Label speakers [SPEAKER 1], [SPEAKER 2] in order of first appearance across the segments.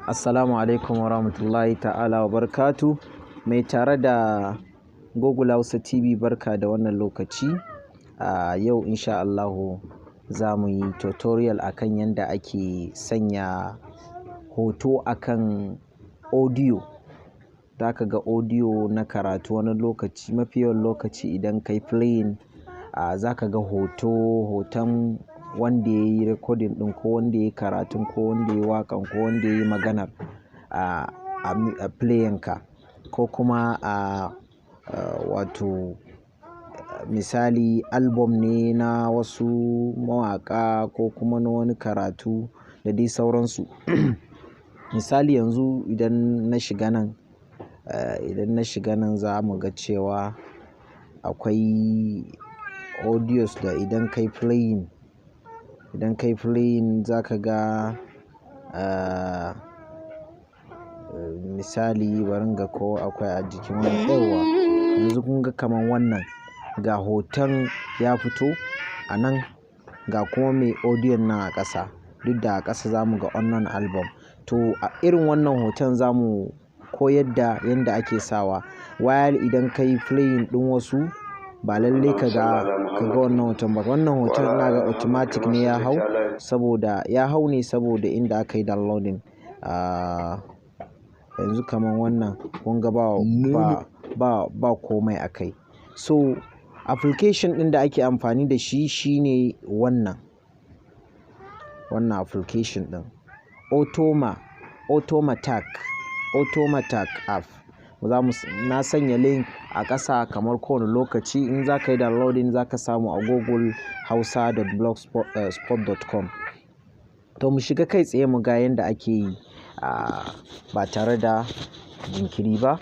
[SPEAKER 1] Assalamu alaikum wa rahmatullahi ta'ala wa barakatu. Mai tare da Google Hausa TV, barka da wannan lokaci. A yau insha Allahu za mu yi tutorial akan yadda ake sanya hoto akan audio. Za ka ga audio na karatu wani lokaci, mafi yawan lokaci idan kai playing, za ka ga hoto, hoton wanda ya yi recording ɗin, ko wanda ya yi karatun, ko wanda ya yi waƙan, ko wanda ya yi maganar a playin ka, ko kuma a wato misali album ne na wasu mawaƙa ko kuma na wani karatu da dai sauransu. Misali yanzu idan na shiga nan, za mu ga cewa akwai audios da idan kai playing za ka ga, misali bari in ga ko akwai a jikin wannan. Yauwa, yanzu kun ga kaman wannan, ga hoton ya fito a nan, ga kuma mai audio nan a ƙasa. Duk da a ƙasa za mu ga unknown album. To, a irin wannan hoton za mu koyar da yanda ake sawa. While idan ka yi playing ɗin wasu, ba lallai ka ga wannan hoton ba. Wannan hoton ina ga automatic ne ya hau, saboda ya hau ne saboda inda aka yi downloading. Yanzu kaman wannan, kun ga ba komai a kai. So application ɗin da ake amfani da shi shine wannan application ɗin, Automatak app. Za mu na sanya link a ƙasa kamar kowane lokaci. In za ka yi downloading, za ka samu a Google hausa.blogspot.com. To, mu shiga kai tsaye mu ga yanda ake yi, ba tare da jinkiri ba.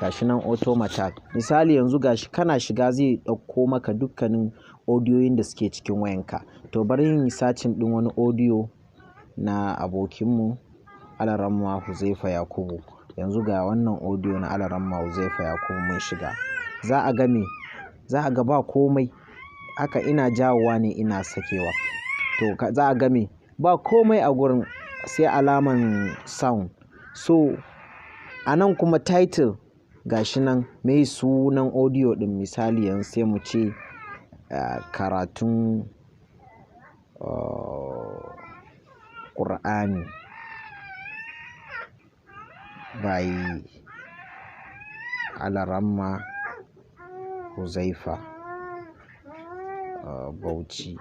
[SPEAKER 1] Gashi nan Automatak. Misali yanzu gashi, kana shiga zai ɗauko maka dukkanin audiyoyin da suke cikin wayanka. To, bari in yi searching ɗin wani audio na abokinmu Alaramma Huzaifa Yakubu. Yanzu ga wannan audio na Alaramma Huzaifa Yakubu mun shiga. Za a ga me? Za a ga ba komai. Haka ina jawowa ne ina sakewa. To, za a ga me? Ba komai a gurin sai alaman sound. So a nan kuma title, gashi nan, me sunan audio ɗin? Misali yanzu sai mu ce karatun Ƙur'ani by Alaramma Huzaifa Bauchi.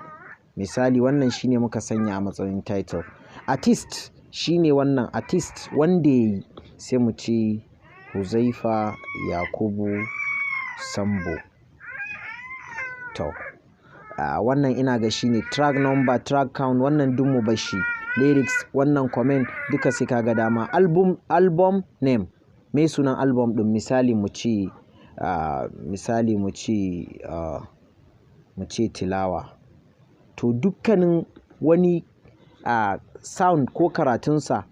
[SPEAKER 1] Misali wannan shine muka sanya a matsayin title. Artist shine wannan artist wanda yayi, sai mu ce Huzaifa Yakubu Sambo. To, wannan ina ga shine track number, track count, wannan duk mu barshi. Lyrics, wannan comment duka sai ka ga dama. Album name, me sunan album ɗin? Misali mu ce Tilawa. To, dukkanin wani sound ko karatunsa,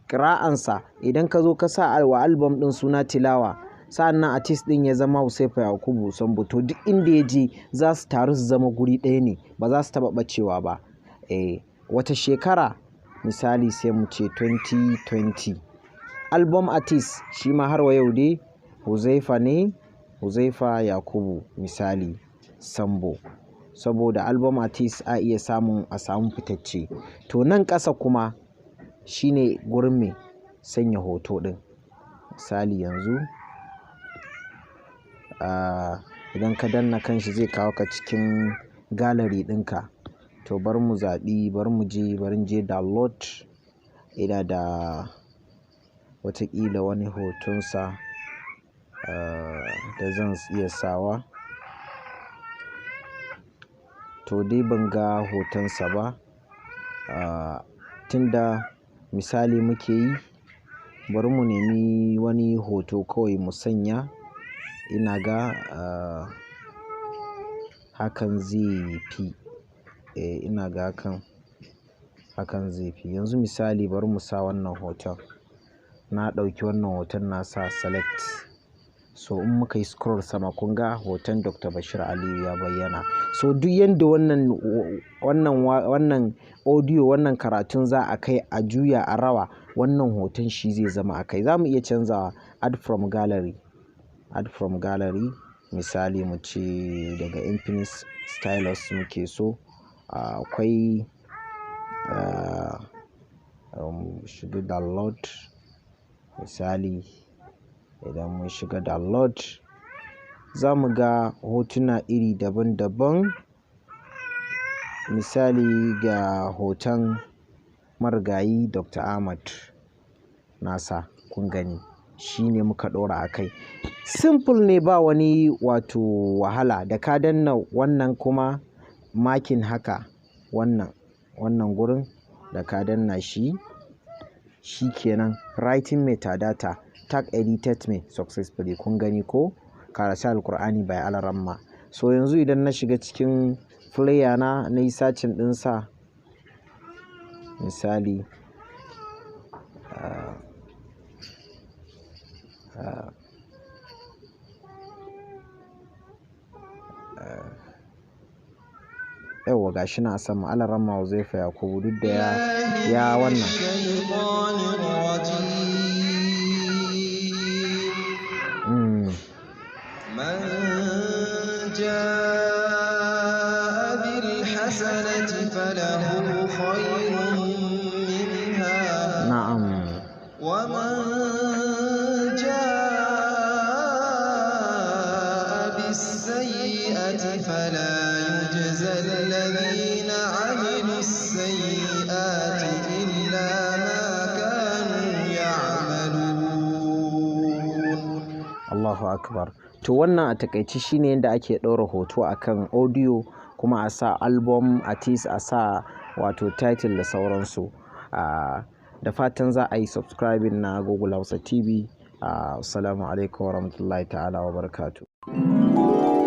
[SPEAKER 1] ƙira'ansa, idan ka zo ka sa wa album ɗin suna Tilawa, sa'an nan artist ɗin ya zama Huzaifa Yakubu Sambo, to duk inda ya je za su taru su zama guri ɗaya ne, ba za su taɓa ɓacewa ba. Eh, wata shekara, misali sai mu ce 2020. Album artist shi ma har wa yau dai Huzaifa ne, Huzaifa Yakubu misali Sambo. Saboda album artist a iya samun a samu fitacce. To, nan ƙasa kuma shine gurin me sanya hoto ɗin. Misali yanzu, idan ka danna kanshi zai kawo ka cikin gallery ɗinka. To, bari mu zaɓi, bari mu je, bari in je download. Ina da wataƙila wani hotonsa da zan iya sawa. To, dai ban ga hotonsa ba. Tunda misali muke yi, bari mu nemi wani hoto kawai mu sanya. Ina ga hakan zai fi. Eh, ina ga hakan zai fi. Yanzu misali, bari mu sa wannan hoton. Na ɗauki wannan hoton, na sa select. So in muka yi scroll sama, kun ga hoton Dr. Bashir Aliyu ya bayyana. So duk yanda wannan audio, wannan karatun za a kai a juya a rawa, wannan hoton shi zai zama a kai. Za mu iya canzawa, add from gallery. Add from gallery, misali mu ce daga Infinix Stylus muke so. Akwai shiga download. Misali, idan mun shiga download, za mu ga hotuna iri daban daban. Misali, ga hoton marigayi Dr. Ahmad nasa, kun gani, shi ne muka ɗora a kai. Simple ne, ba wani wato wahala. Da ka danna wannan kuma makin haka, wannan gurin da ka danna shi, shi kenan, writing metadata tag edited me successfully. Kun gani ko? Karatu Alkur'ani by Alaramma. So yanzu idan na shiga cikin player na, na yi searching ɗinsa, misali, yauwa, gashi na a sama, Alaramma Huzaifa Yakubu, duk da ya wannan.
[SPEAKER 2] الشيطان الرجيم. من جاء بالحسنة فله خير منها. ومن جاء بالسيئة فلا يجزى الذين عملوا السيئات إلا ما كانوا يعملون.
[SPEAKER 1] Allahu Akbar. To wannan a takaice shine yadda ake ɗaura hoto akan audio, kuma a sa album artist, a sa wato title da sauransu. Da fatan za a yi subscribing na Google Hausa TV. Assalamu alaikum warahmatullahi ta'ala wa barakatuh.